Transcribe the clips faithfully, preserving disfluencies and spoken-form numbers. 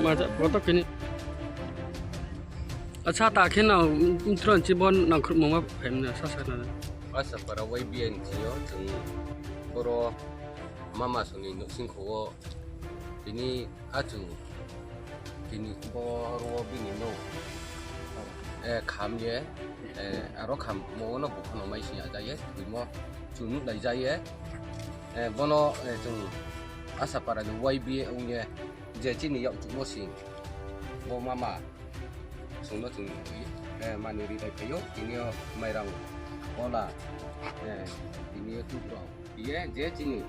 Acha, koto kini. Acha, ta khe no, mtron chi bo nangkhruhmo ma phaimna sasa na. Asa para Y B A ni thing yo chung boro mama song ni nouhsingkho wo tini achu tini boro wo bini nouh, eh, kham ye, eh, aro khammo wo no bukha no mai sing ya ja ye, tuimo chung nuhlai ja ye, eh, bono, eh, chung Asa para ni Y B A ong ye, je chini yakchuhmo sing, bo mama song no chung, eh, mani rilai phai ou, tini yo mairang, kola, eh, tini yo tubrao. Ye je chini,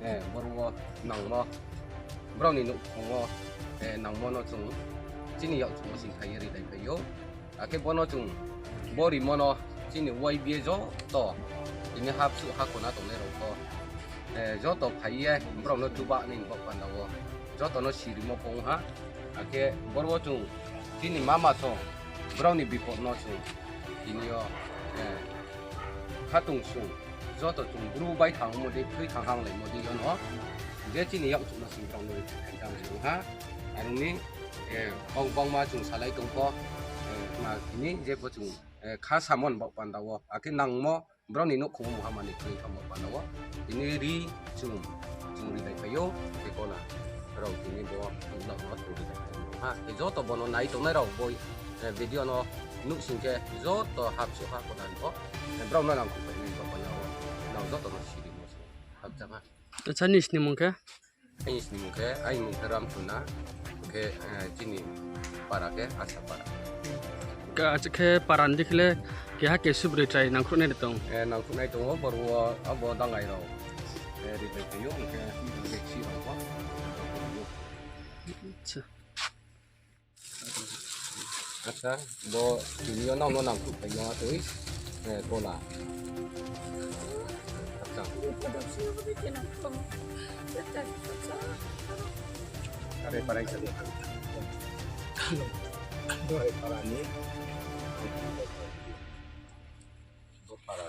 eh, boro wo nangmo, brao ni nouhkhong wo, eh, nangmo no chung chini yakchuhmo sing khai ye rilai phai ou. Akhe bono chung bo rimo no chini Y B A joto, tini hapsuh hakona tongnai rao pho, eh, joto phai ye brao no chuba nai ni baoh panda wo, joto no sirimo pho ong ha. Akhe boro wo chung chini mama song, brao ni bipod no chung tini yo, eh, khatungsung, joto chung bru bai thangmo dei, thui thang hanglaimo dei yo no, je chini yakchuhmo sing brao no ri thai tang ong ha. Are ong mi, eh, bang bangma chung salai tong pho, eh, ma tini je pho chung, eh, kha samon baoh panda wo, akhe nangmo, brao ni nouhkhong wo mungha mani khui kha baoh panda wo, tini ri chung, chung rilai phai ou, tei kola rao tini bo nouh no chung rilai phai ou ha. Tei joto bono nai tongnai rao bo, eh, video no nuh sing khe joto hapsuh hakona ni pho, eh, brao no nangkhruh phai nai baoh panda wo, nang joto no sirimo se hapjak ha. Acha, nini mung khe? Aini mung khe, aini mung khe Ramchuna, khe, eh, chini para khe Asa para. Khe para ni dei khe le keha kesu broi chrai nangkhruh nai de tong? Eh, nangkhruh nai tong ou, boro wo abo dangai rao, eh, rilai phai ou, hing khe beksi rao pho. Acha, bo tini yo nang no nangkhruh phai no atoi, eh, kola. Acha. Are para ni sa. Are para ni. Bo para.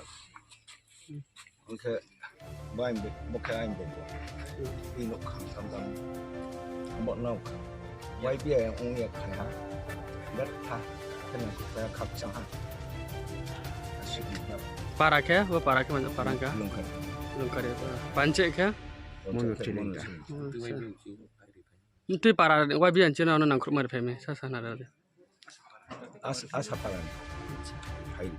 Hing khe bo aini bo, bo khe aini bo. I nouh kham tham tham. Bo nouh kham. Y B A ong ya khai ha. Betha. Khe nang khe khakchang ha. Para khe, bo para khe mano para kha? Lungkhari. Lungkhari para. Panchayat khe? Panchayat khe Mono Chini. Mono Chini. Acha. Tui para Y B A ni chini ano nangkhruh mari phai mi, sasa na ra de. As-, Asa para ni. Acha. Phai.